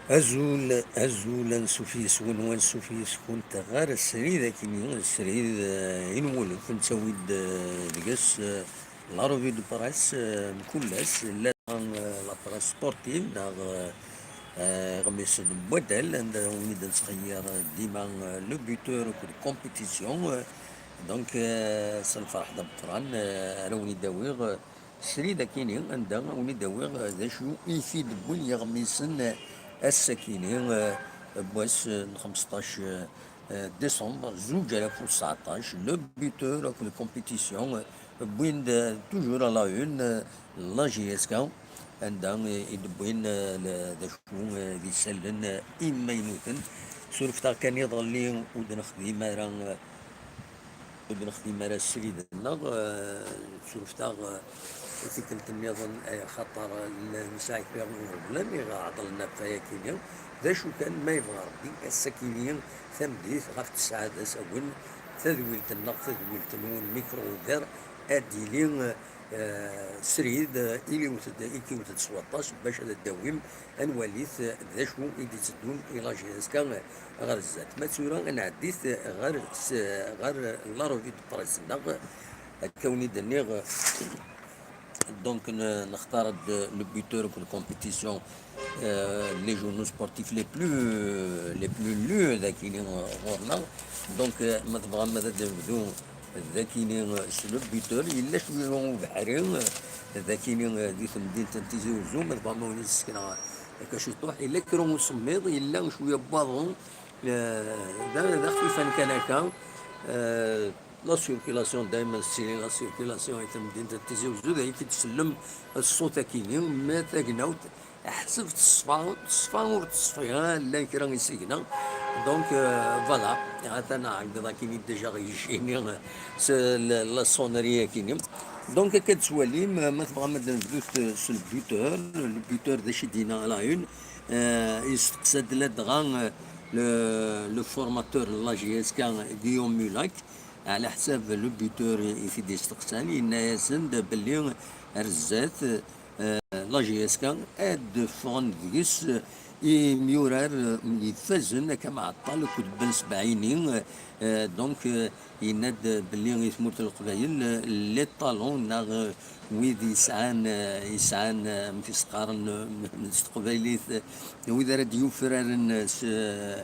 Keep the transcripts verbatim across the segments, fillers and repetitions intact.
Azul, azul, ansuf yes-wen, wansuf yes-kunt ɣer srid akini, srid, eh, inwulef, nettawi-d, eh, deg-s, eh, la revue de presse, eh, mkul ass, llan, eh, la presse sportive, neɣ, eh, eh, iɣmisen n waddal, anda win i d-nettxeyyir dima, eh, le buteur akked compétition, eh, donc, eh, s lferḥ d ameqqran, eh, ara wen-id-awiɣ, eh, srid akini, anda wen-id-awiɣ, eh, d acu i t-id-wwin yiɣmisen, eh, ass-akini, eh, n wass, eh, n xmesṭac, eh, eh, décembre, zuǧ alaf u tseɛṭac, le buteur akked compétition, eh, wwin-d, eh, toujours à la une, eh, la J S K, anda, eh, i d-wwin, eh, le-, d acu, eh, d isallen, eh, imaynuten. Surfet-aɣ kan iḍelli ur d-nexdim ara, eh, ur d-nexdim ara srid-nneɣ, eh, surfet-aɣ, eh, i tikkelt nniḍen, eh, axaṭer, eh, nesɛa kra n uɣbel, aniɣ ɛeṭṭlen ɣef wayakini. D acu kan, ma yebɣa Rebbi, ass-akini, tameddit, ɣef tesɛa d asawen, tadwilt-nneɣ, tadwilt-nwen, micro ouvert, ad d-yili, eh, srid, eh, iliwet-d, ikiwet-d s waṭas, bac ad d-tawim, ad nwali-t, eh, d acu i d-itteddun i la J S K, eh, ɣer zdat. Ma tura, ad nɛeddi-t ɣer s-, ɣer la revue de presse-nneɣ, akka wen-id-nniɣ, donc, n-, nextar-d le buteur akked compétition, euh, les journaux sportifs les plus, euh, les plus lus, d akini, euh, ɣur-neɣ. Donc, euh, ma tebɣam ad d-nebdu d akini, euh, s le buteur, yella cwiya ubeḥri, euh, d akini, euh, di temdint n Tizi Uzzu, ma tebɣam ad wen-d-sekneɣ akka ciṭuḥ, yella kra n usemmiḍ, yella cwiya n waḍu, euh, d, d axfifan kan akka, euh, La circulation, dayma tettili la circulation i temdint n Tizi Uzzu, d ay t-id-sellem ṣṣut akini, ma tagnawt, ḥseb teṣfa, teṣfa ur teṣfi, ha, llan kra isigna. Donc, euh, voilà, atan ɛeggeḍ akini déjà yijini, s la, la sonnerie akini. Donc, akka d-tettwalim, ma tebɣam ad nebdut s le buteur, le buteur d acu i d-yenna à la une, euh, yesteqsa-d ladɣa, euh, le, le formateur n la J S K, Guillaume Mulac, ɛla ḥsab le buteur i t-id-yesteqsan, yenna-yasen-d belli ar zdat, eh, la J S K ad d-ffɣen deg-s, eh, imyurar, eh, ifazen akka Mɛeṭṭal akked Ben Sebɛini, eh, donc, eh, yenna-d belli i tmurt n Leqbayel, eh, les talons neɣ, eh, wid yesɛan, eh, yesɛan, eh, amek i s-qqaren, eh, s teqbaylit, eh, wid ara d-yufraren, eh, s, eh,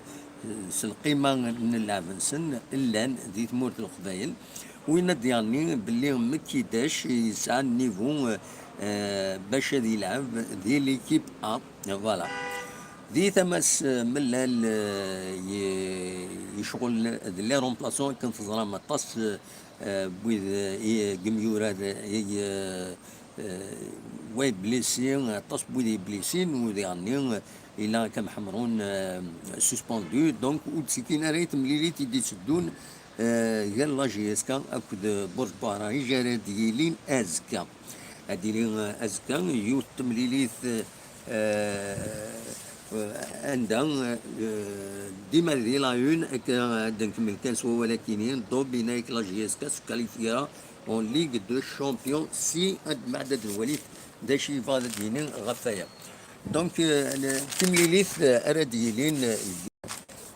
s lqima n lɛeb-nsen, llan di tmurt n Leqbayel. Win ad d-yerni belli Mekkidac yesɛa niveau, eh, bac ad yelɛeb di l'équipe A. Voilà. Di tama-s, eh, Mellal, eh, ye-, yecɣel d les remplaçants, akken teẓram aṭas, eh, n wid, eh, i, n yimyurar, eh, i, eh, eh, wa yeblisi, aṭas n wid yeblisin, u diɣenni, eh, yella akka Mḥemrun, eh, suspendu, donc ur d-ttikin ara i temlilit i d-itteddun, eh, gar la J S K akked Burj Buɛrarij ara d-yilin azekka. Ad d-yili, eh, azekka yiwet temlilit, eh, eh, anda, eh, dima di la une, akka ad d-nkemmel kan s wawal akini, Dob yenna-yak la J S K se qualifiera en Ligue des Champions si ad, ma ad nwali d acu yebɣa ad d-yini ɣef waya. Donc, euh, le-, timlilit, euh, ara d-yilin, euh,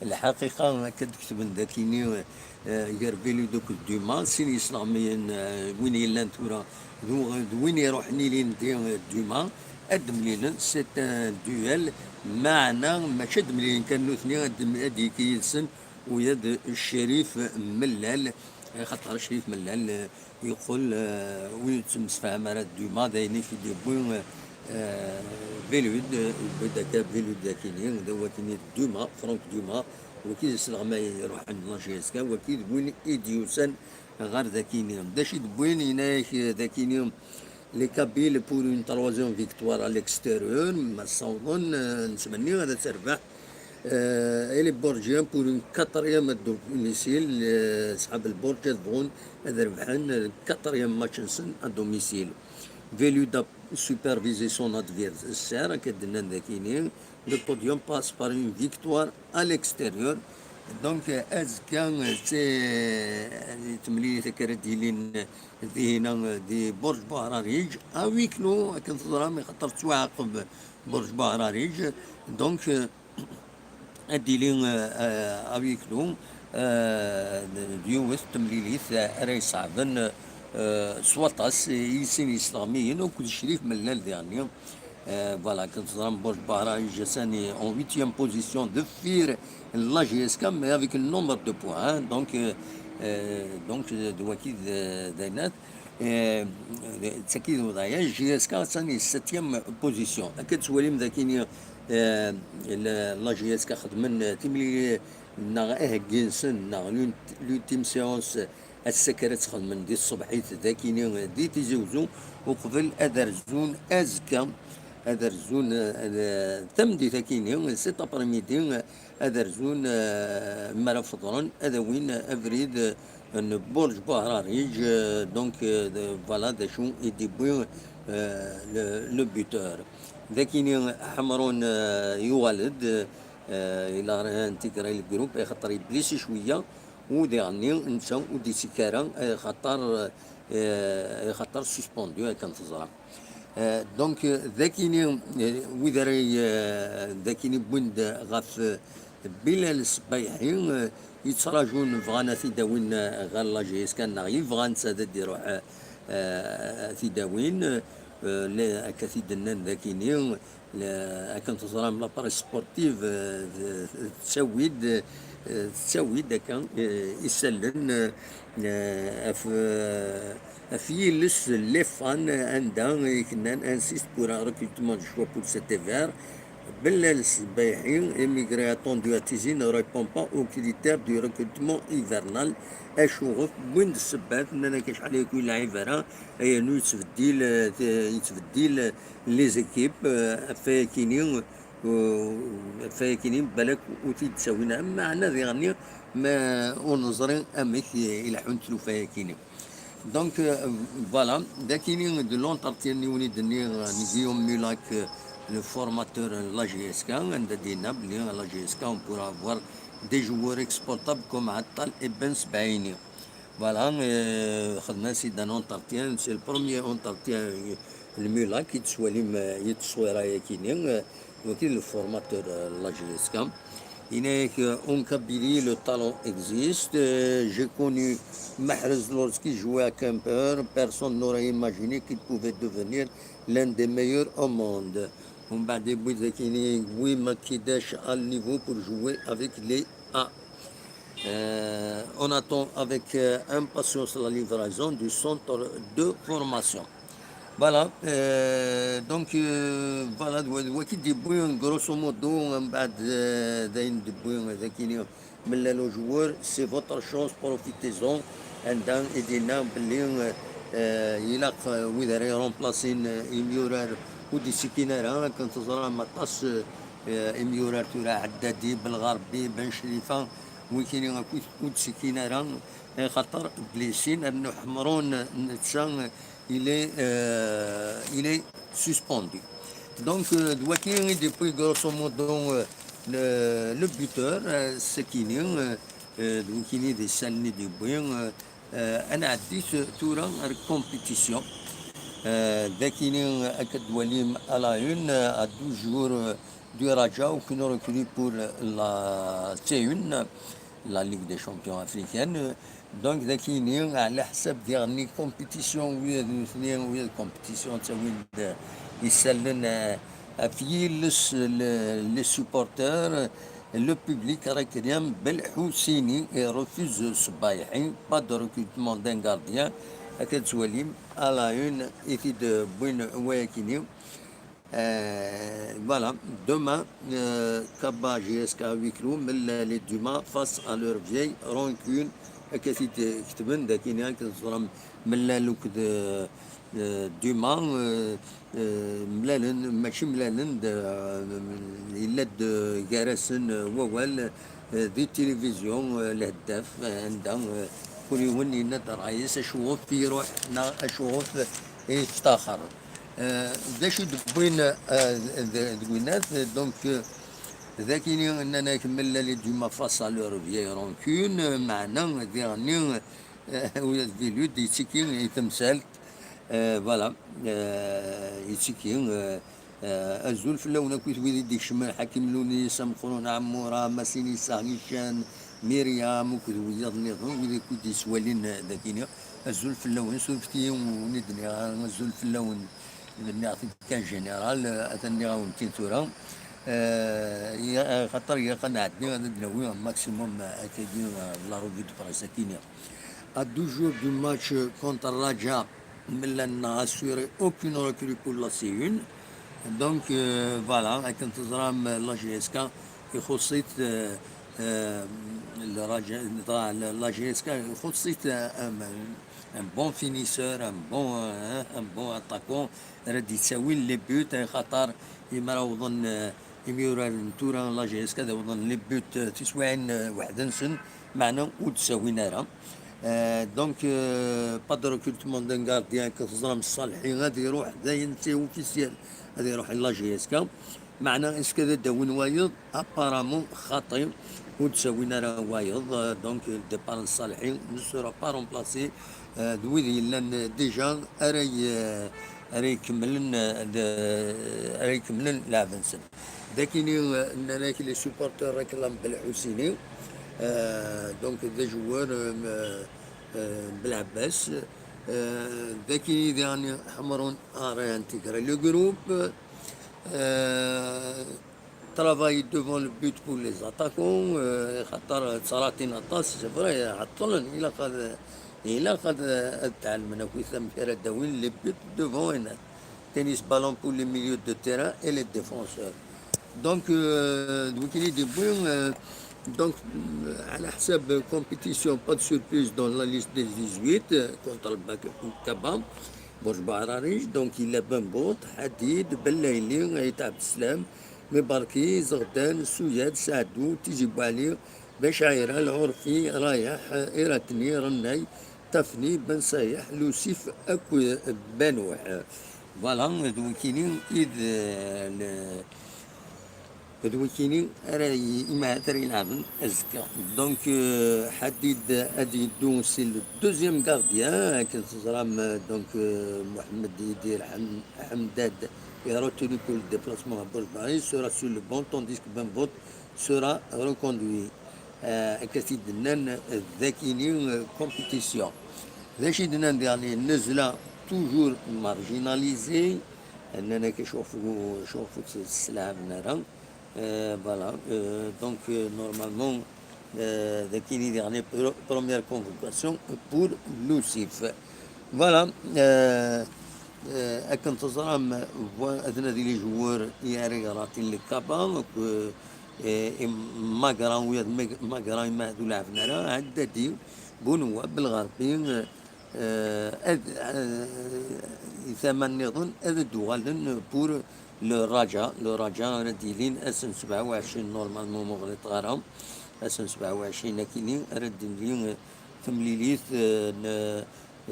lḥaqiqa akka d-ketben dakini, euh, gar Belud akked Duma, sin yesleɣmayen, euh, win yellan tura d u-, d win iruḥen ilin di, euh, Duma, ad d-mlilen, c'est un duel, meɛna mačči ad d-mlilen kan nutni, ad d-, ad d-yekki yid-sen, u yad Crif Mellal, axaṭer Crif Mellal, euh, yeqqel, eh, ur yettemsefham ara d Duma, d ayen i t-id-yewwi, eh, Belud, eh, yewwi-d akka Belud d akini, d awakini d Duma, Franck Duma, waki d asleɣmay iruḥen la J S K, waki d win i d-yusan ɣer dakini. D acu i d-wwin, yenna-yak dakini, les Kabyles pour une troisième victoire à l'extérieur, ma ssawḍen, eh, nettmenni ad terbeḥ. Euh, et les Borgiens pour une quatrième à domicile, euh, ṣṣḥab Lburǧ ad bɣun ad rebḥen le quatrième match-nsen à domicile. Belud a supervisé son adversaire, akka d-nnan dakini, le podium passe par une victoire à l'extérieur. Donc, euh, azekka, euh, c'est, euh, temlilit akka ara d-yilin, euh, dihina, euh, di Burj Buɛrarij, à huis clos, akken teẓram, axaṭer tettwaɛaqeb Burj Buɛrarij. Donc, euh, ad d-tili, euh, euh, à huis clos, euh, d yiwet temlilit ara iṣeɛben, euh, s waṭas i sin yesleɣmiyen akked Crif Mellal diɣenni. Euh, voilà, akken teẓram, Burj Bahra atan en huitième position deffir la J S K, mais avec le nombre de points, hein. Donc, euh, euh, donc, euh, d waki d, d ayen. Euh, d tagi d wḍaya, J S K atan en septième position. Akka tettwalim dagi, euh, la, la J S K xedmen timlilit neɣ aheggi-nsen neɣ l'ult-, l'ultime séance ass-a ara tt-xedmen di tṣebḥit dagi di Tizi Wezzu, uqbel ad rzun azekka, ad rzun, euh, tameddit-agi, cet après-midi, ad rzun, euh, mi ara feḍren, ad awin abrid, euh, n Burj Buhararij, euh, donc, euh, de, voilà, d acu i d-yewwi, euh, le, le buteur. Dagi, Ḥemrun, euh, yuɣal-d, euh, il a réintégré le groupe, axaṭer yeblisi cwiya, u diɣenni netta ur d-yettekki ara, axaṭer, euh, axaṭer suspendu, akken teẓram. Euh, donc, euh, dagi, euh, wid ara y-, euh, dagi wwin-d ɣef, euh, Bilal Sbayḥi, euh, yettraǧun, bɣan ad t-id-awin, euh, ɣer la J S K neɣ yebɣa netta ad d-iruḥ, euh, euh, ad t-id-awin, euh, la-, akka t-id-nnan dagi, la-, akken teẓram, la presse sportive, euh, d-, tettawi-d, euh, tettawi-d akka, euh, isallen, euh, euh, af, euh, af yiles Les Fans, anda i k-nnan: insiste pour un recrutement de choix pour cet hiver. Bilal Sbayḥi, émigré attendu à Tizi, ne répond pas aux critères du recrutement hivernal. Acuɣef? Wwin-d ssebbat, nnan-ak acḥal ay akk ur yelɛib ara, yernu yettbeddil, euh, yettbeddil, euh, les équipes, euh, ɣef wayakini, euh, ɣef wayakini, balak ur t-id-ttawin ara, meɛna diɣenni ma ur neẓri amek i leḥḥunt tlufa-yakini. Donc, euh, voilà, dagi d l'entretien i wen-d-nniɣ, euh, n Guillaume Mulac, euh, le formateur n la J S K, anda d-yenna belli la J S K, on pourra avoir des joueurs exportables comme Attal et Ben Sebaini. Voilà, euh, xedmen-as-id un entretien, c'est le premier entretien, euh, n Mulac i d-tettwalim, euh, i tteswira-yakini, euh, wagi d le formateur, euh, n la J S K. Yenna-ak, euh, en Kabylie, le talent existe. Euh, j'ai connu Mahrez lorsqu'il jouait à Quimper. Personne n'aurait imaginé qu'il pouvait devenir l'un des meilleurs au monde. Umbeɛd yewwi-d akini, oui, Makidash a le niveau pour jouer avec les A. Euh, on attend avec, euh, impatience la livraison du centre de formation. Voilà, euh, donc, euh, voilà, d wa-, d waki d-yewwi, grosso modo, umbeɛd, euh, d ayen d-yewwi, d akini, Mellal aux joueurs, c'est votre chance, profitez-en. Anda i d-yenna belli, euh, ilaq, euh, wid ara iremplasin, euh, imyurar ur d-ittekkin ara, akken teẓram aṭas, euh, imyurar tura, Ɛeddadi, Belɣerbi, Ben Crifa, wikini akk ur d-ittekkin ara, eh, xaṭer blessin, rnu Ḥemrun netta, il est, euh, il est suspendu. Donc, euh, d waki i d-yewwi grosso modo, euh, le, le buteur, euh, sakini, euh, euh, d wikini d isallen i d-yewwi, euh, euh, ad nɛeddi t-, tura ar compétition. Euh, d akini, euh, akka d-twalim à la une, euh, à douze jours, euh, du Raja, aucun recrue pour la C un, la Ligue des Champions africaine. Donc, d akini, ɛla ḥsab diɣenni compétition, wid nutni, wid compétition, ttawin-d isallen, euh, ɣef yiles, le, les supporters, le public réclame Belhousseini et refuse Sbaïhi, pas de recrutement d'un gardien. Akka d-twalim, à la une, i t-id-wwin wayakini. Euh, voilà, demain, euh, Kaba J S K à huis clos, Mellal et Duma face à leur vieille rancune. Akka i t-id-ketben, d akini, akka teẓram, Mellal akked, euh, euh, Duma, euh, euh, mlalen, mačči mlalen, d, euh, yella-d, euh, gar-asen, euh, wawal, euh, di tilivizyu, euh, lheddaf, euh, anda, euh, kul yiwen yenna-d ṛṛay-is, acuɣef i iruḥ, neɣ acuɣef i yettaxer. Euh, d acu i d-wwin, euh, d, d, d winnat, donc, euh, d akini nnan-ak Mellal et Duma face à leur vieille rancune, meɛna diɣenni, euh, ula d Bilud yettiki i temsalt, euh, voilà, euh, yettiki, euh, Eh, azul fell-awen akkit wid i d-ikecmen, Ḥakim Lunis, Amqrun Ɛemmura, Masinisa Hicam, Myriam, akked wiyaḍ nniḍen, wid akk i d-yeswalin, eh, dagini. Azul fell-awen, surfet-iyi ur wen-id-nniɣ ara azul fell-awen, nniɣ-t-id kan général, eh, atan nniɣ-awen-t-in tura. Eh, ya-, axaṭer ilaq ad nɛeddi ad d-nawi un maximum, eh, akkagi, eh, la revue de presse akini. À douze jours du match contre Raja, Milan n'a assuré aucune recrue pour la C une. Donc, euh, voilà, akken teẓram, la J S K ixuṣṣ-it, euh, euh, le Raja, la, la J S K ixuṣṣ-it, euh, un, un bon finisseur, un bon, euh, un bon attaquant, ara d-yettawin les buts, axaṭer imi ara awḍen, euh, imyuraren n tura la J S K ad awḍen les buts, euh, tiswiɛin, euh, weḥd-nsen, meɛna ur d-ttawin ara. Euh, donc, euh, pas de recrutement d'un gardien, akken teẓram Ṣṣalḥi ad iruḥ, dayen c'est officiel, ad iruḥ i la J S K. Meɛna, est-ce que ad d-awin wayeḍ? Apparemment xaṭi, ur d-ttawin ara wayeḍ. Euh, donc, le départ n Ṣṣalḥi ne sera pas remplacé, euh, d wid yellan déjà ara y-, ara ikemmlen, euh, d-, ara ikemmlen lɛeb-nsen. Dakini, euh, nnan-ak les supporters réclament Belḥusini. Euh, donc, des joueurs, euh, euh, Belɛebbas. Euh, dakini diɣen ḥemrun à réintégrer le groupe. Euh, travail devant le but pour les attaquants. Euh, xaṭer ttṛatin aṭas, c'est vrai, ɛeṭṭlen. Ilaq ad, ilaq ad, ad tɛelmen akkit amek ara d-awin les buts devant et net. Tennis ballon pour les milieux de terrain et les défenseurs. Donc, euh, donc il est débrouillé, euh, donc, euh, على حساب compétition, pas de surprise dans la liste des dix-huit, euh, contre le Bak-, Kaba, Borj Bahrariz. Donc, il y a Bembout, Hadid, Belaili, Ait Abdeslam, Mibarki, Zerdan, Souyad, Saadou, Tizi Bouali, Bechira, Lhourfi, Rayah, Iratni, Rennay, Tafni, Ben Sayah, Lousif, akked Banouh. Voilà, d wikini i d, euh, le, d wikini ara y-, imahat ara ilɛben azekka. Donc, euh, Hadid ad yeddu, c'est le deuxième gardien, akken teẓram, euh, donc, euh, Mohamed Idir Ham-, Hamdad est retenu pour le déplacement à Borj Bahrariz, sera sur le banc, tandis que Bembout sera reconduit. Euh, akka i d-nnan, euh, dakini, euh, compétition. D acu i d-nnan diɣen, Nezla toujours marginalisé. Nnan-ak acuɣef, acuɣef ur tt-, ur tt-slɛaben ara. Euh, voilà. Euh, donc, euh, normalement, euh, dakini diɣen pro-, première convocation pour Lousif. Voilà. Euh, euh, akken teẓram, vo-, atna di les joueurs i ara yeratin le Kaba, donc, euh, eh, i Magra, wiyaḍ Mag-, Magra imahat ur lɛaben ara, Ɛeddadi, Bunewwab, Belɣerbi, eh, ad, eh, i tama nniḍen ad d-uɣalen pour le Raja. Le Raja ara d-yilin ass n sebɛa u ɛecrin, normalement ma ɣliṭeɣ ara, ass n sebɛa u ɛecrin akini ara d-tili, eh, temlilit, eh, n,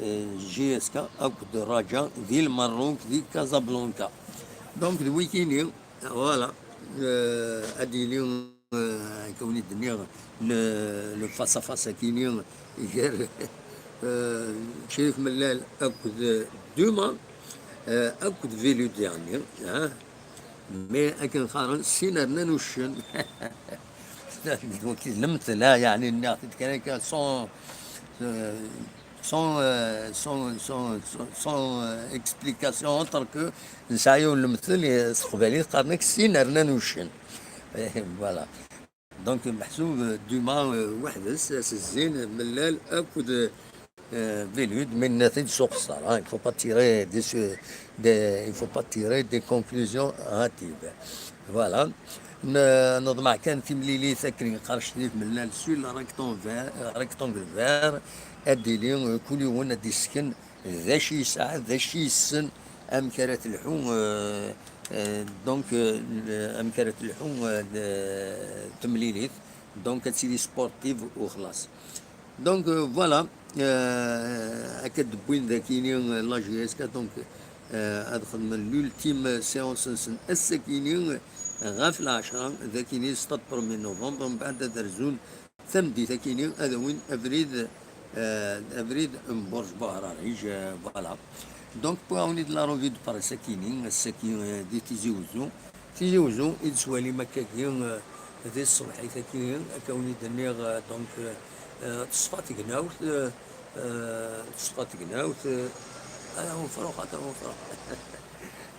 eh, J S K akked Raja di Lmerruk, di Casablanca. Donc, d wikini, voilà, euh, ad d-yili, euh, akka wen-d-nniɣ, le, le face-à-face akini gar, euh, Crif Mellal akked Duma, euh, akked Velud, yeɛni, hein. Mais akken qqaren, sin rnan uccen. Wagi d lemtel, ha, yeɛni nniɣ-t-id kan akka, sans, euh, sans, euh, sans, sans, sans, sans, euh, explication autre que nesɛa yiwen lemtel, eh, s teqbaylit qqaren-ak sin rnan uccen. Eh, voilà. Donc, meḥsub, euh, Duma, euh, weḥd-s, as-zzin Mellal akked, euh, Velud, mais nna-t-id s uqeṣṣer, hein. Il faut pas tirer des, des, il faut pas tirer des conclusions hâtives. Voilà. N-, neḍmeɛ kan timlilit akken yeqqar Crif Mellal sur le rectangle vert, euh, rectangle vert, ad d-tili, euh, kul yiwen ad d-yessken d acu yesɛa, d acu yessen, amek ara telḥu, euh, euh, donc, euh, le-, amek ara telḥu, euh, le-, temlilit. Donc, ad tili sportive u xlaṣ. Donc, euh, voilà, euh, akka d-wwin dakini, euh, la J S K, donc, euh, ad xedmen l'ultime séance-nsen ass-akini, euh, ɣef lɛecṛa, dakini, stade premier novembre, mbeɛd ad rzun tameddit-akini, ad awin abrid, euh, abrid n Burj Buhraṛij, euh, voilà. Donc, pour avoir de la revue de presse, akini, ass-agi, euh, di Tizi Uzzu. Tizi Uzzu, i d-tettwalim akkagi, euh, di tṣebḥit-agi, akka wen-d-nniɣ, euh, donc, euh, euh, teṣfa tegnawt, euh, euh, teṣfa tegnawt, euh, ala ufrux, ala ufrux.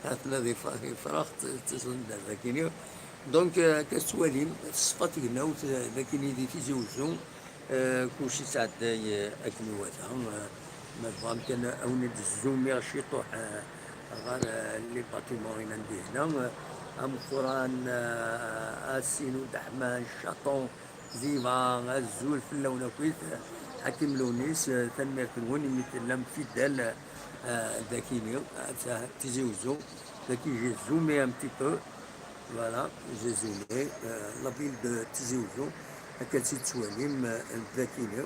Atla di fa-, ifrax, t-, teẓẓen-d akini. Donc, euh, akka tettwalim, teṣfa tegnawt, euh, d akini di Tizi Uzzu. Eh, kulci yettɛedday, eh, akken iwata. Eh, ma tebɣam kan ad wen-d-zzumiɣ ciṭuḥ, eh, ɣer, eh, les bâtiments i llan dihna, eh, ameqqran, eh, Assin Udeḥman, Chaton, Ziva, azul fell-awen akkit, eh, Ḥakim Lewnis, eh, tanemmirt-nwen imi tellam fidèle, eh, dakini, eh, Tizi Uzzu, daki j'ai zoomé un petit peu. Voilà, j'ai zoomé, euh, la ville de Tizi Ouzou, akka tt-id-tettwalim, euh, dakini.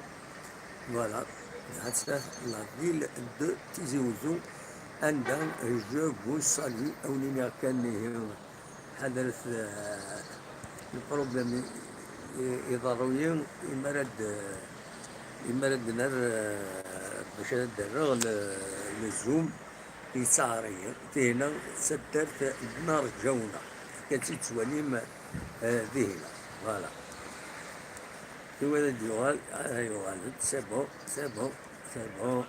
Voilà, c'est la ville de Tizi Ouzou, anda je vous salue, a wen-iniɣ kan ihi, ḥadret, euh, le problème i, i, iḍerru-yi, imi ara d-, imi ara d-nerr, euh, bac ara d-rreɣ le, le zoom, yettɛer-iyi. Tihna d taddart n Rǧawna. Akka tt-id-tettwalim, eh, dihna. Voilà. Tura ad d-yuɣal, ara yuɣal-d. C'est bon, c'est bon, c'est bon.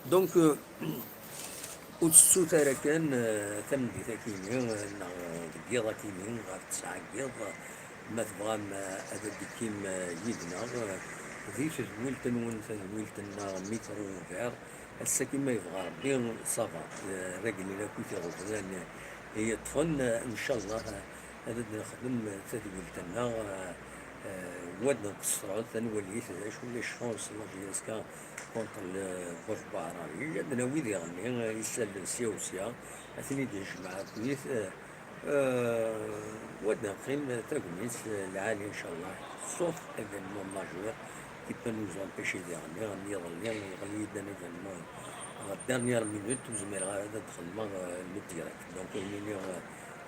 Donc, euh, ur tettut ara kan, eh, tameddit akini, eh, neɣ deg yiḍ akini, ɣef tesɛa n yiḍ, ma tebɣam, eh, ad d-tekkim, eh, yid-neɣ, eh, di tedwilt-nwen, tadwilt-nneɣ Micro Ouvert, ass-agi ma yebɣa Rebbi, ça va, eh, raglen akk tiɣeblan i yeṭṭfen, eh, ncallah, eh, ad d-nexdem tadwilt-nneɣ, eh, eh, wa d-nqeṣṣret, ad nwalit d acu les chances, la J S K contre le Bof Bahrawi, ad d-nawi diɣenni, eh, isallen sya u sya, ad ten-id-nejmeɛ akkit, eh, Euh, wa d-neqqim tagnit, euh, lɛali, ncallah, sauf événement majeur qui peut nous empêcher diɣenni, am yiḍelli, yeɣli-d un événement à la dernière minute, ur zmireɣ ara ad d-xedmeɣ, euh, le direct. Donc, ad wen-iniɣ, euh,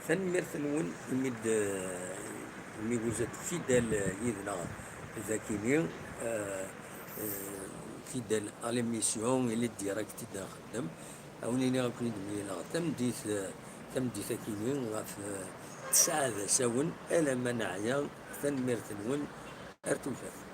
tanemmirt-nwen, imi d, euh, imi vous êtes fidèles, euh, yid-neɣ dakini, euh, euh, fidèles à l'émission et les directs i d-nxeddem. A wen-iniɣ ad ken-id-mlileɣ tameddit, tameddit akini ɣef, eh, tesɛa d asawen, alamma neɛya, tanemmirt-nwen, ar tufat.